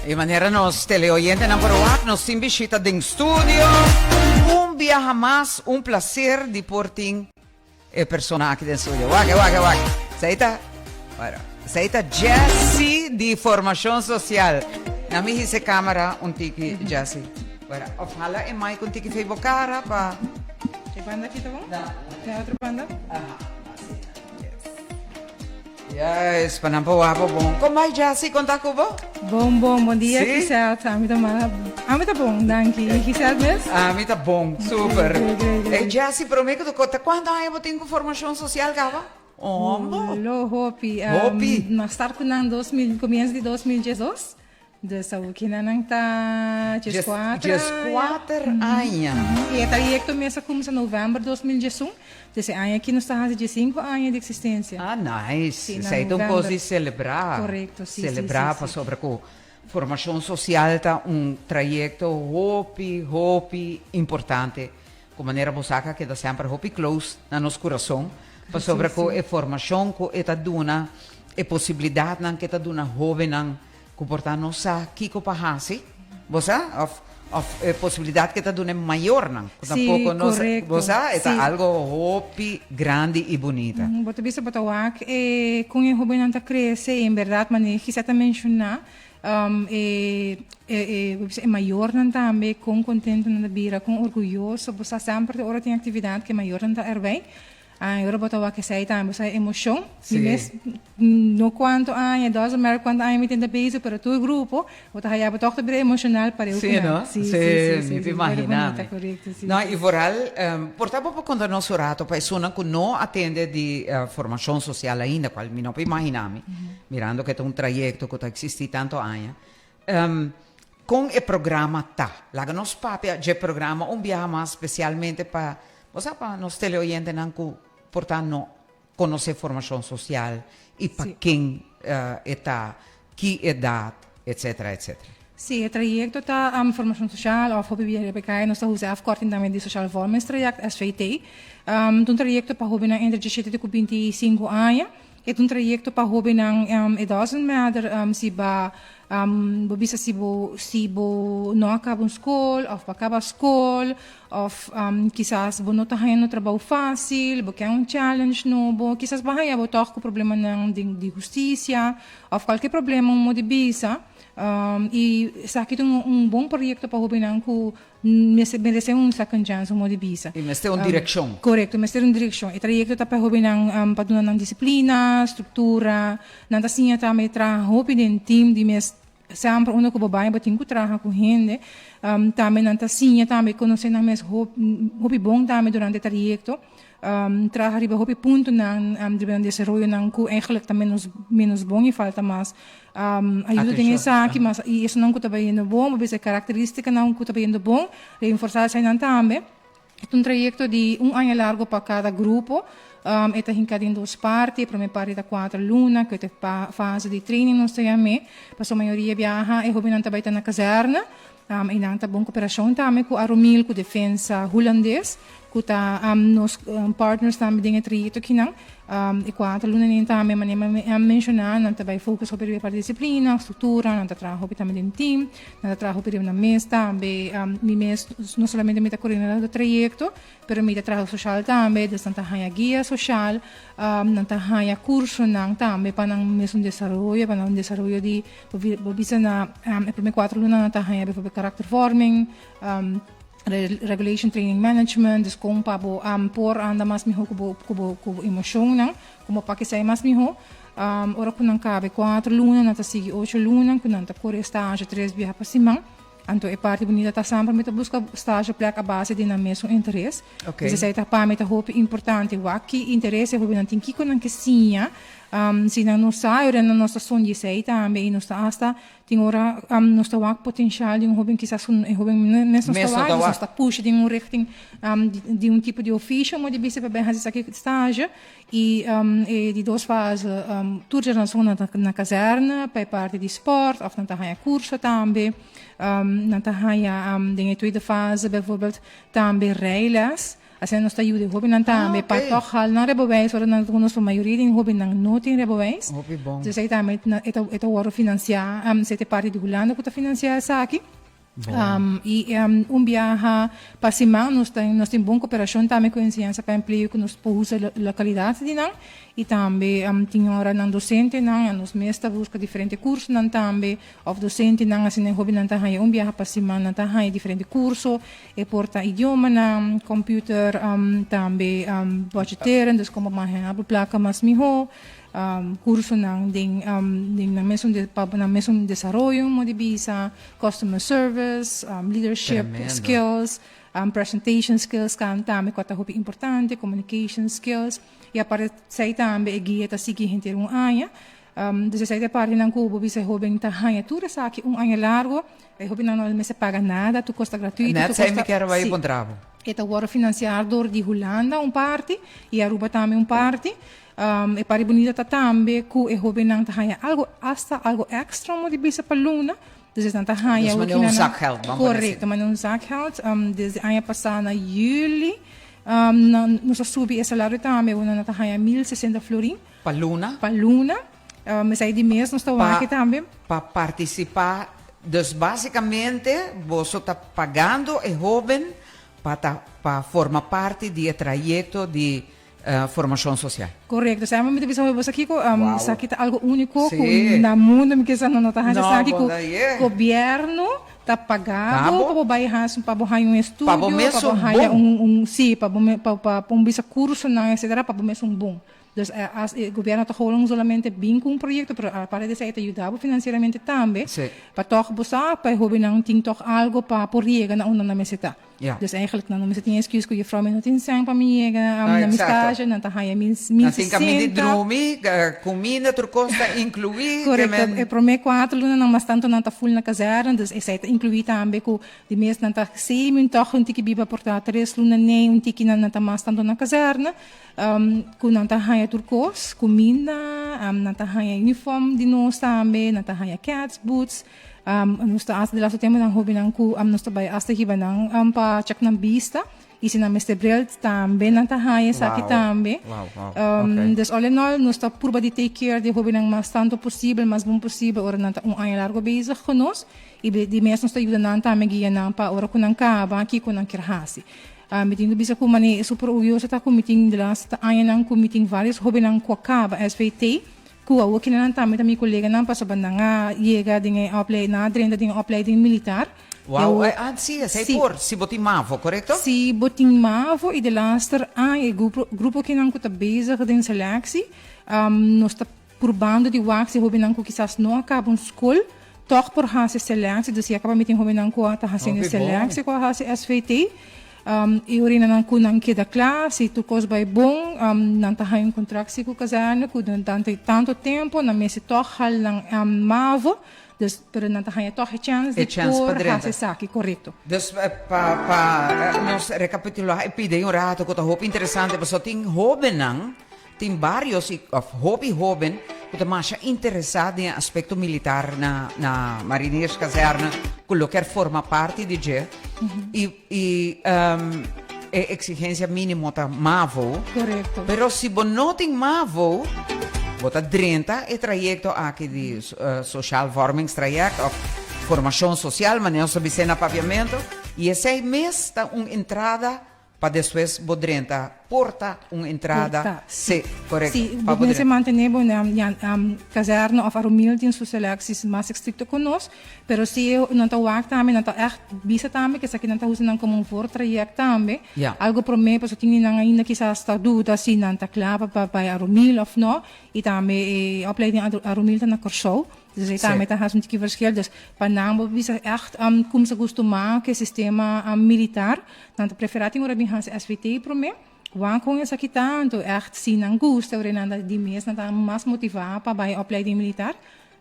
E manera nos teleoyentenan por wak, nos tin bishita den studio. Un biaha mas, un placer di por tin e persona aki den studio. Wak, wak, wak. Esei ta, bueno, esei ta Jessy di Formacion Social. Na mi hisa e camera un tiki, Jessy. Bueno, of hala e mic un tiki fei bo cara pa. E banda aki ta bon? E otro banda? Aha, asina. Yes. Yes, pa nan por wak bo bon. Kon bai, Jessy? Kon ta ku bo? Bon, bon. Bon dia, Sí? Giselle. Ami ta mara. Ami ta bon, danki. I Giselle mes? Ami ta bon, super. Great, great, great. Ey, Jessy, promé ku tur kos, ta kuantu aña bo tin ku Formashon Sosial kaba? Hombo. Lo, hopi. Hopi. Nos start ku nan 2000, komienso di 2012. Dus awokinan nan ta 14. 14 aña. I e trayekto mes a kuminsá novèmber 2011. Dus e aña aki nos ta hasi 15 aña di eksistensia. Ah, nice. Sí, na Esei ta un kos novèmber. di selebrá. Korekto, sí, sí, sí, Selebrá sí. pasobra ku formashon sosial ta un trayekto hopi, hopi importante. Ku manera bo sa ku a keda semper hopi close na nos kurason pasobra ku e formashon ku e ta duna, e posibilidatnan ku e ta duna hóbennan Ku por ta no sa kiko pa hasi, bo sa? Of of e posibilidat ke ta duna e mayornan ku tampoko no sa, bo sa? E ta algo hopi grandi i bunita. Bo ta bisa bo ta wak e kon e hobennan ta krese i en bèrdat manera Gisèle ta menshoná e e bo bisa e mayornan tambe kon kontento nan ta bira, kon orguyoso, bo sa semper te ora tin aktividat ku e mayornan ta erbij. Ay, ora bo ta wak esei tambe bo sa e emocion. Mi mes no cuanto aña, doesn't matter cuanto aña mi tin ta bezig, pero tur grupo bo ta haya bo toch ta bira emocional pareu cu Sí, nan. no? Sí, Sí, sí, sí, mi sí, ta sí, pero imagina bunita, mi. correcto, sí, No, sí. y vooral, por ta bo por conta nos un rato pa esunnan cu no a tende di formacion social ainda, cual mi no por imagina mi, mirando cu e ta un trayecto cu ta existi tanto aña. Con e programa ta? Laga nos papia dje programa un biaha mas specialmente pa, bo sa, pa nos teleoyentenan cu por ta no conoce formacion social y pa ken e ta, ki edad, etcetera, etcetera. Sí, e trayecto ta formacion social of hopi bia riba e caya nos ta usa e afkorting tambe di Sociaal Vormingstraject, SVT. Ta un trayecto pa hobennan entre diesisiete te cu 25 aña. E ta un trayecto pa hobennan, it doesn't matter si ba bo bisa si bo si bo no a caba un scol of bo a caba scol of kisas bo no ta hañando trabou facil, bo kier un challenge nobo, kisas bo a haña bo tog cu problemanan di husticia of cualkier problema un modo di bisa y esaki ta un bon proyecto pa hobennan cu Mester merece un second chance, un modo di bisa. Y mester un direccion. Corecto, mester un direccion. E trayecto ta pa e hobennan pa duna nan disciplina, structura. Nan ta siña tambe traha hopi den team di mes semper unda cu bo bay bo tin cu traha cu hende. Tambe nan ta siña tambe conoce nan mes hopi bon tambe durante e trayecto. Traha riba hopi puntonan riba nan desaroyonan cu eigenlijk ta menos menos bon y falta mas ayuda den esaki mas y esunnan cu ta bayendo bon bo bisa e caracteristicanan cu ta bayendo bon reinforsa esainan tambe. E ta un trayecto di un aña largo pa cada grupo e ta hinca den dos parti e prome parti ta cuater luna cu e ta fase di training nos ta yam'e pasobra mayoria biaha e hobennan ta bay ta na kazerne. I nan ta bon koperashon tambe ku Aromil, ku Defensa Hulandes, ku ta nos partners tambe den e trayekto akinan. E kuater lunanan tambe, manera mi a menshoná, nan ta bai focus hopi riba e parti disiplina, struktura, nan ta traha hopi tambe den team, nan ta traha hopi riba nan mes tambe. Mi mes no solamente mi ta koordinador di trayekto, Pero mi ta traha social tambe, dus nan ta haña guia social, nan ta haña cursonan tambe pa nan mesun desaroyo, pa nan desaroyo di, bo bisa na e prome cuatro luna nan ta haña bijvoorbeeld karaktervorming, regulation training management, dus con pa bo por anda mas miho cu bo cu bo cu bo emocionnan, como pa kesei mas miho. Ora cu nan cabe cuatro luna nan ta sigui ocho luna cu nan ta core stage tres biaha pa siman. Anto e parti bunita ta semper mi ta buska stage plek a base di nan mesun interes. Okay. Dus esei ta pa mi ta hopi importante. Wak ki interes e hobennan tin, kiko nan ke siña. Si nan no sa, e ora nan nos ta sondia esei tambe i nos ta asta tin ora nos ta wak potencial di un hoben kisas ku e hoben mes no sta wak, dus nos ta pusha den un richting di un tipo di ofisio mo di bisa pa bin hasi esaki stage. I e di dos fase tur dje nan ta na kazerne pa e parti di sport of nan ta haña kurso tambe. Nan ta haña den e tweede fase bijvoorbeeld tambe rijles. Asina nos ta yuda e hobennan tambe pa tòg hal nan rijbewijs ora nan ta ku nos pa mayoria di e hobennan no tin rijbewijs. Hopi bon. Dus esei tambe e ta e ta wòrdu finansiá, esei ta e parti di Hulanda ku ta finansiá esaki. I un biaha pa siman nos ta nos tin bon koperashon tambe ku Enseñansa pa Empleo ku nos por usa lokalidat di nan i tambe tin ora nan dosentenan nos mes ta buska diferente kursonan tambe òf dosentenan asina e hobennan ta haña un biaha pa siman nan ta haña diferente kurso e por ta idiomanan, computer tambe budgeteren dus komo maneha bo plaka mas mihó. Cursonan den den nan mesun pa nan mesun desaroyo modo di bisa, customer service, leadership skills, presentation skills kan tambe ku a ta hopi importante, communication skills y aparte esei tambe e guia ta sigui henter un aña. Dus esei ta e partinan ku bo bisa e hoben ta haña tur esaki un aña largo, e hobennan no mester paga nada, tur kos ta gratuito. Net esei mi kier a bai puntra bo. E ta wòrdu finansiá dor di Hulanda un parti y Aruba tambe un parti. E parti bunita ta tambe ku e hóbennan ta haña algu, asta algu èkstra mo di bisa pa luna. Dus nan ta haña Dus manera un zakgeld, ban pone asina. Korekto, manera un zakgeld. Desde aña pasá na yüli nan nos a subi e salario tambe, awor nan ta haña 1060 florin. Pa luna? Pa luna. Esei di mes nos ta wak tambe. Pa partisipá, dus básikamente boso ta pagando e hóben pa ta pa forma parti di e trayekto di Formacion social. Correcto. Sa mi ta bisa hoy boso kiko, esaki ta algo unico cu na mundo mi kisa no ta haci esaki cu gobierno ta paga bo pa bo bay haci pa bo haya un estudio, pa bo haya un un si pa bo pa un bisa cursonan etcetera pa bo mes un bon. Dus as e gobierno ta gewoon solamente bin cu un proyecto pero aparte di esaki ta yuda bo financieramente tambe pa toch bo sa pa e hobennan tin toch algo pa por yega na unda nan mester ta. Ja. Dus eigenlijk nan no mester tin excuse cu juffrouw mi no tin cen pa mi yega na mi stage, nan ta haya mil Nan tin caminda di sesenta. drumi, cuminda, tur cos ta inclui. Correcto, e prome cuatro luna nan mas tanto nan ta full na kazerne, dus esey ta inclui tambe cu di mes nan ta semi un toch un tiki biba por ta tres luna nee un tiki nan ta mas tanto na kazerne, cu nan ta haya tur cos, cuminda, nan ta haya uniform di nos tambe, nan ta haya cats, boots. Nos ta hasta di laatste temponan hobennan ku nos ta bai hasta hiba nan pa chèk nan bista i si nan mester bril tambe nan ta haña esaki tambe. Dus all in all nos ta purba di take care di hobennan mas tantu posibel, mas bon posibel ora nan ta un aña largo bezig ku nos i di mes nos ta yuda nan tambe guia nan pa ora ku nan kaba kiko nan kier hasi. Mi tin ku bisa ku manera super orguyoso ta ku mi tin di laatste añanan ku mi tin varios hobennan ku a kaba SVT. Ku awor kinan tambe ta mi koleganan pasobra nan a yega den e oplei, nan a drenta den e opleiding militar. Wou, ah si, esei por, si bo tin mavo, korekto? Si bo tin mavo i delaster aña e grupo, grupo kinan ku ta bezig den seleksie, nos ta purbando di wak si hobennan ku kisas no a kaba un skol tòg por hasi seleksie, dus ya kaba mi tin hobennan ku a ta hasiendo seleksie ku a hasi SVT. E orinanan ku nan keda kla, si tur kos bai bon, nan ta haña un kontrakt si ku kazèrne ku durante tantu tempu nan mester tòg hal nan mavo, dus pero nan ta haña tòg e chèns di por hasi esaki, korekto. Dus pa pa nos rekapitulá e pida un rato ku ta hopi interesante pasobra tin hóbennan, tin barios i òf hopi hóben ku ta masha interesá den e aspekto militar na na Marinierskazerne ku lo kier forma parti di dje i i e eksigensia mínimo ta mavo. Korekto. Pero si bo no tin mavo bo ta drenta e trayekto aki di sociaal vormingstraject òf formashon sosial manera nos ta bis'é na papiamentu i esei mes ta un entrada Pa despues bo drenta porta un entrada. Porta, si. Sí, korekto. Sí, Pa bo bo mester drenta. mantené bo na ya kazèrne òf Arumil tin su selekties mas estrikto ku nos, pero si e nan ta wak tambe, nan ta ègt bisa tambe ku esaki nan ta usa nan komo un voortraject tambe. Ya. Algu promé pasobra tin di nan ainda kisas ta duda si nan ta kla pa bai Arumil òf no, i tambe e opleiding Arumil ta na Kòrsou. Dus ei tambe ta hasi un tiki verschil. Dus pa nan bo bisa ègt kumsa gustumá ku e sistema militar, nan ta preferá tin ora bin hasi SVT promé. Wak kon esaki ta, anto ègt si nan gusta ora nan ta di mes nan ta mas motivá pa bai opleiding militar.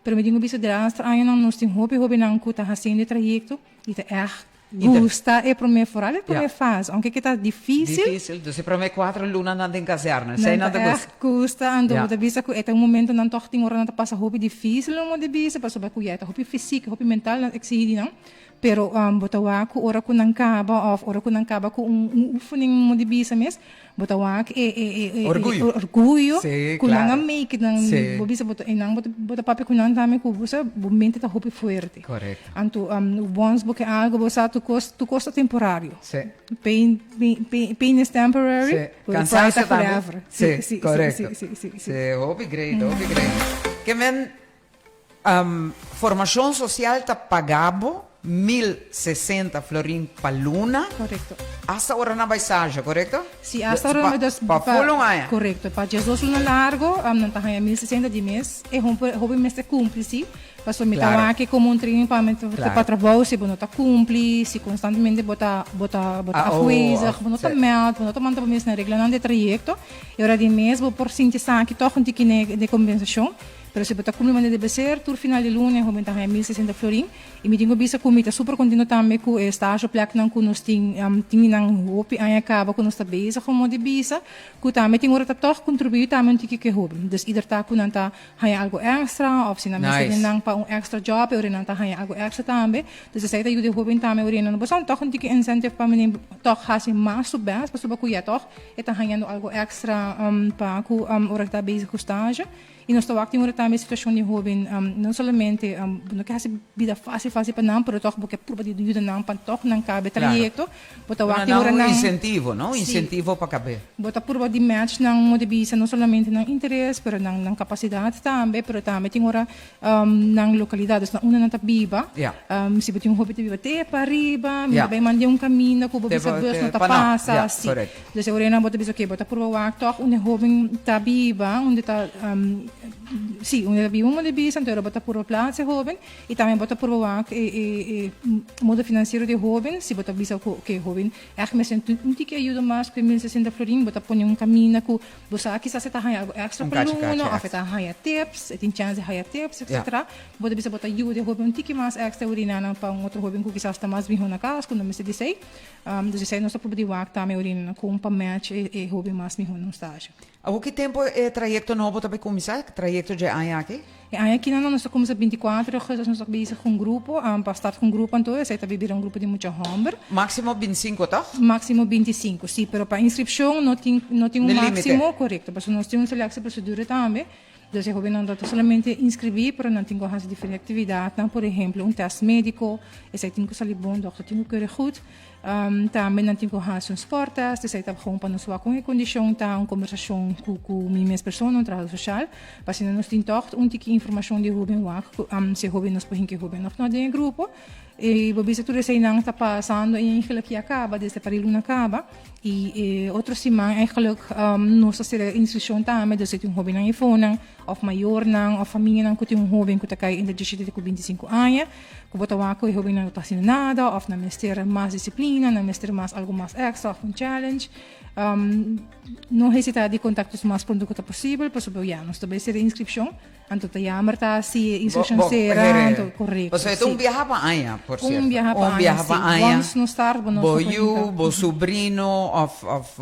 Pero mi tin ku bisa de laatste añanan nos tin hopi hobennan ku ta hasiendo e trayekto i ta ègt. Gusta e prome foral e prome fase, aunke ke ta dificil. Dificil, dus e prome cuatro lunanan den kazerne, esei nan ta gusta. Gusta, anto bo ta bisa cu e ta un momento nan toch tin ora nan ta pasa hopi dificil nan modo di bisa, pasobra cu ya e ta hopi fisico, hopi mental nan exigi di nan, pero bo ta wak cu ora cu nan caba of ora cu nan caba cu un oefening modo di bisa mes, Bo ta wak e e e e Orguyo. orguyo Sí, ku nan a claro. make nan Sí. bo bisa bo ta einan bo ta bo ta papia ku nan tambe ku bo sa bo mente ta hopi fuerte. Correcto. Anto once bo ke algo bo sa tur kos tur kos ta temporario. Sí. Pain pain pain pain is temporary Sí. pero pride ta Cansancio tambe. forever. Sí, Sí, sí, correcto. sí, sí, sí, sí. Sí, hopi great, hopi great. Ke men Formashon sosial ta paga bo 1060 florin pa luna. Korekto. Asta ora nan bai stage, korekto? Si, asta ora nan bai dos. Pa ful un aña. Korekto, pa 12 luna largo nan ta haña 1060 di mes. E hopi mester kumpli si, pasobra mi ta wak e komo un training pa mi pa trabou si bo no ta kumpli, si konstantemente bo ta bo ta bo ta afwezig, bo no ta mèld, bo no ta manda bo mes na reglanan di trayekto, e ora di mes bo por sinti esaki tòg un tiki den kompensashon. Pero si bo ta cumpli manera debe ser, tur final di luna e hoben ta haña 1060 florin. Y mi tin cu bisa cu mi ta super contento tambe cu e stage pleknan cu nos tin, tin di nan hopi aña caba cu nos ta bezig como di bisa, cu tambe tin ora ta toch contribui tambe un tiki cu e hoben. Dus ieder ta cu nan ta haña algo extra of si nan mester di nan pa un extra job e ora nan ta haña algo extra tambe. Dus esey ta yuda e hoben tambe ora nan bo sa toch un tiki incentive pa menen toch haci mas su best pasobra cu ya toch e ta hañando algo extra pa cu ora ta bezig cu stage. I nos ta wak tin ora tambe e situashon di hóben, no solamente bo no ke hasi bida fásil fásil pa nan, pero tòg bo ke purba di yuda nan pa tòg nan kabe trayekto. Bo ta wak tin ora nan. Un insentivo, no? Un insentivo pa kabe. Bo ta purba di match nan modo di bisa, no solamente nan interes, pero nan nan kapasidat tambe, pero tambe tin ora nan lokalidat, dus na unda nan ta biba. Si bo tin un hóben ta biba te pa ariba, mi ta bai manda un kaminda ku bo bisa bùs no ta pasa, si. Dus e ora nan bo ta bisa oke bo ta purba wak tòg unda e hóben ta biba, unda ta si unda ta biba un modo di bisa, anto bo ta purba plats e hóben i tambe bo ta purba wak e e e modo finansiero di e hóben, si bo ta bisa ku oke e hóben ègt mester un tiki ayuda mas ku e 1060 florin, bo ta pone un kaminda ku bo sa kisas e ta haña algu èkstra pa luna òf e ta haña tips, e tin chèns di haña tips etcetera, bo ta bisa bo ta yuda e hóben un tiki mas èkstra e ora nan pa un otro hóben ku kisas ta mas mihó na kas ku no mester di esei. Dus esei nos ta prueba di wak tambe orina kon pa match e e hoben mas miho na un stage. Awor ki tempo e trayekto nobo ta bay kuminsá? E trayekto dje aña aki? E aña aki nan nos ta kuminsá 24 augustus nos ta bezig ku un grupo pa start ku un grupo anto esei ta bay bira un grupo di mucha homber. Máksimo 25 tòg? Máksimo 25 si, pero pa inskripshon no tin no tin un máksimo, korekto, pasobra nos tin un seleksie prosedura tambe. Dus e hobennan no ta solamente inscribí, pero nan tin ku hasi diferente aktividatnan, por ehemplo un tèst médiko, esei tin ku sali bon, dòkter tin ku kere goed. Tambe nan tin ku hasi un spòrttèst, esei ta gewoon pa nos wak kon e kondishon ta, un kombersashon ku ku mi mes persona, un trahadó soshal, pa asina nos tin tòg un tiki informashon di e hoben wak si e hoben nos por hinka e hoben òf no den e grupo. I bo bisa tur eseinan ta pasando eigenlijk ya kaba, desde pa di luna kaba. I e otro siman eigenlijk nos ta sera inskripshon tambe, dus si tin hobennan e fonan, òf mayornan, òf famianan ku tin un hoben ku ta kai entre diesisiete ku bintisinku aña, ku bo ta wak ku e hobennan no ta hasiendo nada, òf nan mester mas disiplina, nan mester mas algu mas èkstra òf un challenge. No hesitá di kontakta nos mas pronto ku ta posibel, pasobra ya nos ta bai sera inskripshon. Anto ta jammer ta si e instrukshon sera, anto korekto. Pasobra e ta un biaha pa aña, por sierto. Un biaha pa aña, si. Once no start bo no Bo yu, bo subrino of of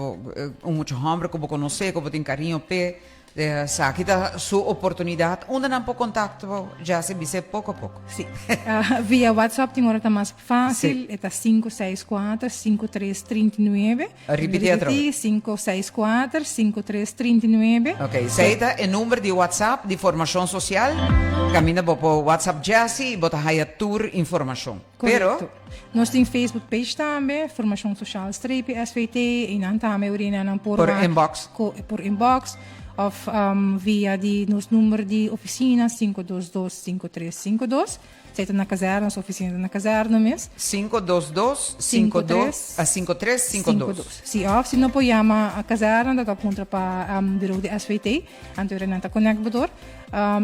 un mucha homber ku bo konosé, ku bo tin kariño p'e, esaki ta su oportunidat. Unda nan por kontakto bo, Jessy? Bis'é poko a poko. Si. Via WhatsApp tin ora ta mas fásil, e ta 564 5339. Ripití atrobe. Ripití, 564 5339. Ok, esei ta e number di WhatsApp di Formashon Sosial. Kaminda bo por WhatsApp Jessy i bo ta haya tur informashon. Pero. Korekto. Nos tin Facebook page tambe, Formashon Sosial streepje SVT, einan tambe orina nan por. Por inbox. Por inbox òf via di nos number di ofisina 522 5352. Esei ta na kazèrna, nos ofisina ta na kazèrna mes. 522 52 a 53 52. Si, òf si no por yama kazèrna ta ta puntra pa biro di SVT, anto nan ta connect bo dor.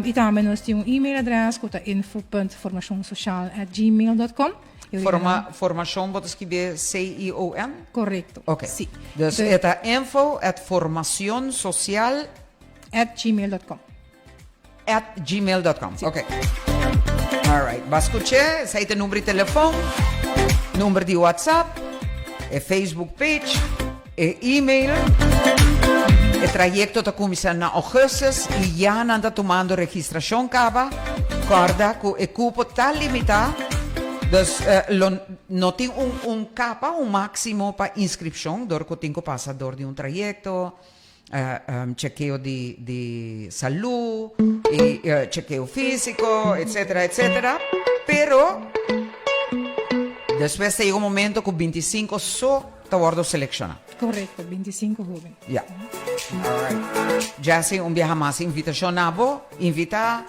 I tambe nos tin un email adrès ku ta info punt formashonsocial at gmail dot com. Forma, formashon bo ta skibié C-I-O-N? Korekto, Ok. si. Dus e ta info at formacionsocial. At gmail dot com. At gmail dot com. Ok. Alright. Ba skuché, esei ta e number di telefon. Number di WhatsApp, e Facebook page, e email. E trayecto ta cuminsa na augustus y ya nan ta tumando registracion caba. Corda cu e cupo ta limita, dus lo no tin un un capa, un maximo pa inscripcion dor cu tin cu pasa dor di un trayecto, chekeo di di salú y chekeo físico, etcétera, etcétera. Pero despues ta yega un momento cu bintisinco so ta wordo selecciona. Correcto, bintisinco hoben. Ya. Alright. Jessy, un biaha mas invitacion na bo. Invita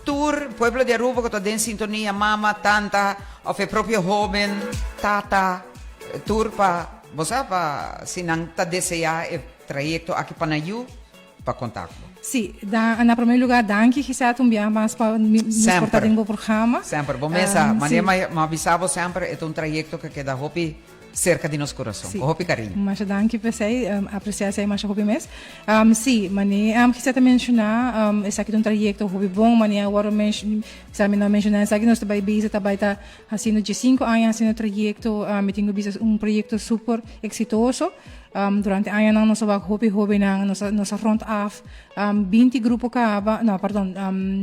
tur pueblo di Aruba cu ta den sintonia, mama, tanta, of e propio hoben, tata, tur pa. Bo sa pa si nan ta deseá e trayekto aki pa nan yu, pa kontak bo. Sí, da, na promé lugá danki Gisette un biaha mas pa nos por ta den bo programa. Semper, bo mesa, manera mi a bisa bo semper e ta un trayekto ku keda hopi serka di nos kurason, ku hopi kariño. Masha danki p'esei, apresiá esei masha hopi mes. Sí, manera Gisette a menshoná, esaki ta un trayekto hopi bon, manera awor sa mi no a menshoná esaki, nos ta bai bisa ta bai ta Haciendo diescinco aña haciendo trayecto, mi tin cu bisa un proyecto super exitoso. Durante añanan nos a wak hopi hobennan, nos a nos a rond af binti grupo caba, no pardon,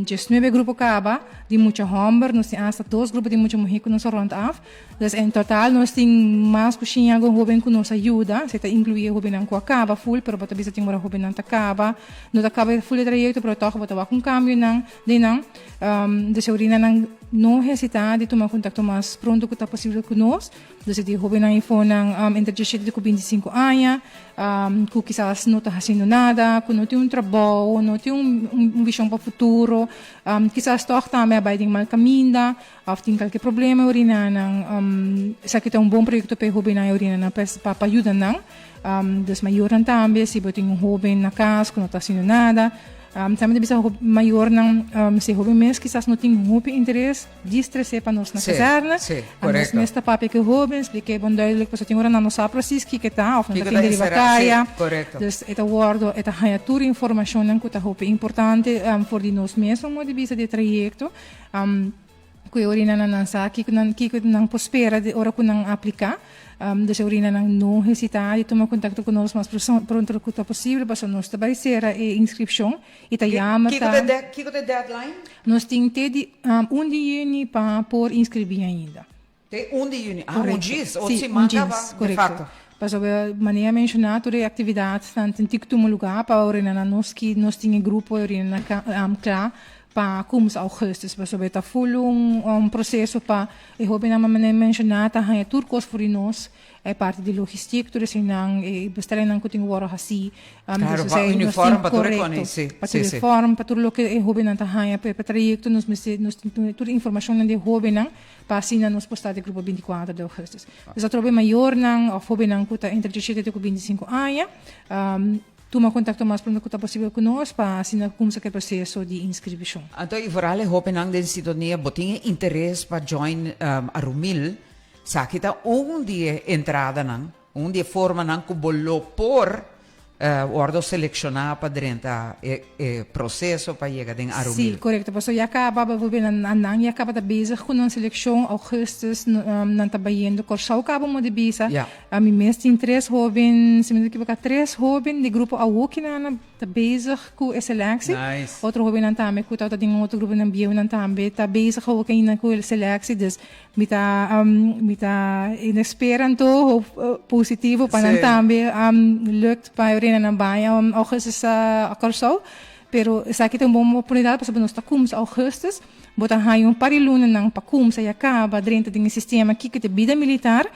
diesnuebe grupo caba di mucha homber, nos tin hasta dos grupo di mucha muher cu nos a rond af. Dus en total nos tin mas cu shin algo hoben cu nos a yuda, esey ta inclui e hobennan cu a caba full, pero bo ta bisa tin ora hobennan ta caba, no ta caba full e trayecto pero toch bo ta wak un cambionan den nan. Dus e orinanan no hesitá di tuma kontakto mas pronto ku ta posibel ku nos. Dus e di hóbennan i fonan entre diesshete ku bintisinku aña ku kisas no ta hasiendo nada, ku no tin un trabou, no tin un vishon pa futuro, kisas tòg tambe a bai den mal kaminda òf tin kalke problema e orinanan. Esaki ta un bon proyekto pa e hóbennan i orinanan pa yuda nan. Dus mayornan tambe, si bo tin un hóben na kas ku no ta hasiendo nada, Tambe ta bisa mayornan si hopi mes kisas no tin hopi interes di stres'é pa nos na kazèrne. A nos mes ta papia ku e hóben, splik'é bon duidelijk pasobra tin ora nan no sa presis kiko ta òf nan ta tende riba kaya. Dus e ta wòrdu, e ta haña tur informashonnan ku ta hopi importante for di nos mes un modo di bisa di e trayekto. Ku e orinanan nan sa kiko nan kiko nan por spera di ora ku nan apliká. Dus e orinanan no hesitá di tuma kontakto ku nos mas pronto ku ta posibel pasobra nos ta bai sera e inskripshon i ta yama ta. Kiko ta e deadline? Nos tin te di un di yüni pa por inskribí ainda. Te un di yüni. Ah, un djis. Otro siman kaba, de fakto. Pasobra manera a menshoná tur e aktividatnan tin ku tuma lugá pa orinanan nos ki nos tin e grupo e orinanan kla pa kumsa augustus pasobra e ta ful un proseso pa e hobennan manera menshoná ta haña tur kos for di nos e parti di logistiek tur eseinan e bestellingnan ku tin ku wòrdu hasí Claro, pa uniform pa tur e koni si pa tur uniform pa tur loke e hobennan ta haña pa e trayekto nos mester nos tin tur informashonnan di e hobennan pa asina nos por sta di grupo bintikuater di augustus. Dus atrobe mayornan òf hobennan ku ta entre diesshete te ku bintisinku aña Tuma kontakto mas pronto ku ta posibel ku nos pa asina kumsa ku e proseso di inskribishon. Anto i vooral e hobennan den sintonia bo tin e interes pa join Arumil, esaki ta un di e entradanan, un di e formanan ku bo lo por wordo selekshoná pa drenta e proseso pa yega den Arumil. Sí, korekto. Pasobra ya kaba bijvoorbeeld nan ya kaba ta bezig ku nan selekshon, augustus nan ta bayendo Kòrsou kaba mo di bisa. Ami mes tin tres hoben, si mi no ta ekiboká, tres hoben di grupo awokinan ta bezig ku e seleksie. Nice. Otro hobennan tambe ku tabata den un otro gruponan bieunan tambe ta bezig awoki ainda ku e seleksie. Dus mi ta mi ta in espera anto hoop positivo pa nan tambe lukt pa e orenanan bai augustus Kòrsou. Pero esaki ta un bon oportunidat pasobra nos ta kumsa augustus. Bo ta haña un par di lunanan pa kumsa i a kaba drenta den e sistema kiko ta bida militar.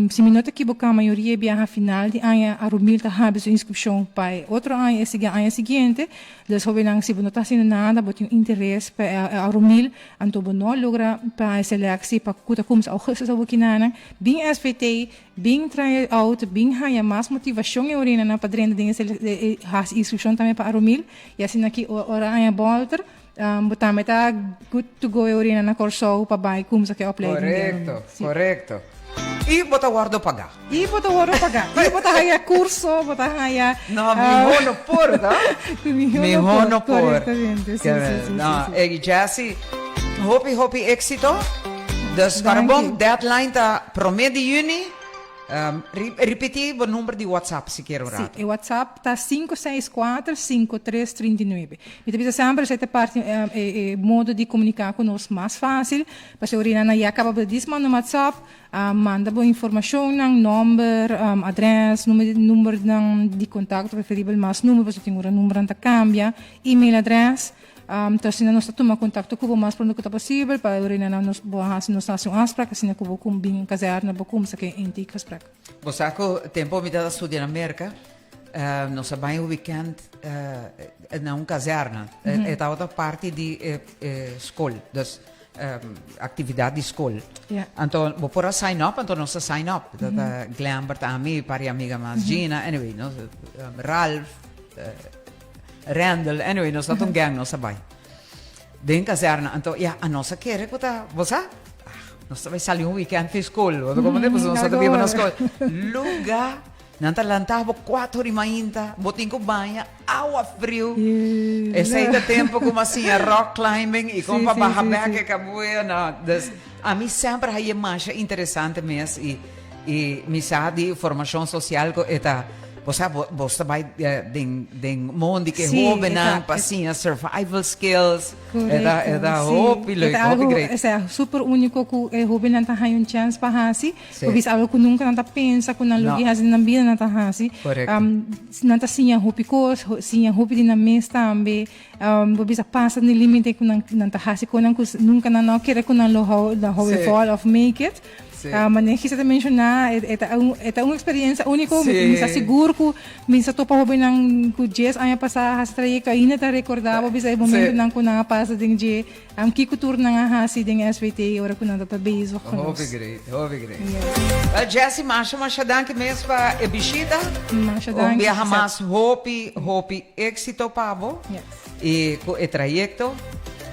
Si mi no ta ekiboká mayoria e biaha final di aña Arumil ta habri su inskripshon pa e otro aña e sigui aña siguiente. Dus hobennan si bo no ta hasiendo nada bo tin un interes pa e Arumil anto bo no a logra pa e seleksie pa ku ta kumsa augustus awokinanan bin SVT bin try out bin haña mas motivashon e orinanan pa drenta den e hasi inskripshon tambe pa Arumil i asina ki ora aña bòlter Bo tambe ta good to go e orina na Kòrsou pa bai kumsa ku e opleiding di Arumil. Korekto, korekto. I bo ta wòrdu pagá. I bo ta wòrdu pagá. I bo ta haña kurso, bo ta haña. No, mihó no por, no? Mihó no por. Korektamente, si, si, si. No, e Jessy, hopi, hopi éksito. Dus para bon, deadline ta prome di juni. Ripiti bo number di WhatsApp sikier un rato. Si, e WhatsApp ta 564 5339. Mi ta bisa semper esei ta parti e modo di komuniká ku nos mas fásil, pasobra ora nan ya kaba bo ta dis manda un WhatsApp, manda bo informashonnan, nòmber, adrès, numbernan di kontakto, preferibel mas number pasobra tin ora numbernan ta kambia, email adrès. Ta asina nos ta tuma kontakto ku bo mas pronto ku ta posibel pa e orina nan nos bo hasi nos hasi un afsprak asina ku bo kum bin kazèrna bo kumsa ku e intakegesprek. Bo sa ku tempo mi tabata studia na Merka, nos a bai un weekend na un kazèrna. E tabata parti di e skol, dus aktividat di skol. Anto bo por a sign up, anto nos a sign up. Tabata Glembert, ami, un par di amiga mas, Gina, anyway, nos, Ralph. Randall, anyway, nos ta un gang, nos a bai. Den kazerna, anto, ya, a nos a kere ku ta, bo sa? Ah, nos ta bai sali un weekend fi skol, bo ta komprende? Pasobra nos ta biba na skol. Luga, nan ta lanta bo kuater ora mainta, bo tin ku baña, awa friu. Esei ta tempu ku mi a siña rock climbing i kon pa baha bek e kabuya, no. Dus, ami semper haña masha interesante mes i. I mi sa di formashon sosial ku e ta, bo sa bo bo ta bai den den mondi ku e hóbennan pa siña survival skills. E ta e ta hopi leuk, hopi great. E ta algu super úniko ku e hóbennan ta haña un chèns pa hasi. Bo bisa algu ku nunka nan ta pensa ku nan lo ke hasi den nan bida nan ta hasi. Nan ta siña hopi kos, siña hopi di nan mes tambe. Bo bisa pasa den límite ku nan nan ta hasi kosnan ku nunka nan no a kere ku nan lo hou hou e vòl òf make it. Sí. Manera Gisa ta menshoná, e ta un, e ta un eksperensia úniko. Sí. Mi sa sigur ku mi sa topa hóbennan ku dies aña pasá a hasi trayekto ainda ta rekordá bo bisa e momentunan ku nan a pasa den dje. Kiko tur nan a hasi den SVT ora ku nan tabata bezig ku nos. Hopi great, hopi great. Yes. Well, Jessie, masha, masha danki mes pa e bishita. Masha danki. Un biaha mas hopi, hopi éksito pa bo. Yes. I ku e trayekto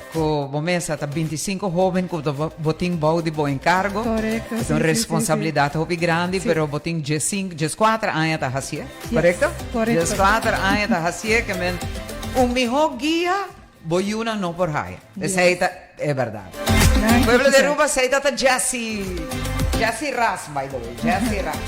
ku bo mesa ta bintisinko hóben ku bo tin bou di bo enkargo. Korekto, E ta un responsabilidat hopi grandi, pero bo tin diesinku, dieskuater aña ta hasié, korekto? Korekto. Dieskuater aña ta hasié, ke men un mihó guia bo yunan no por haya. Esei ta e bèrdat. Pueblo di Aruba, esei ta ta Jessy, Jessy Ras, by the way, Jessy Ras.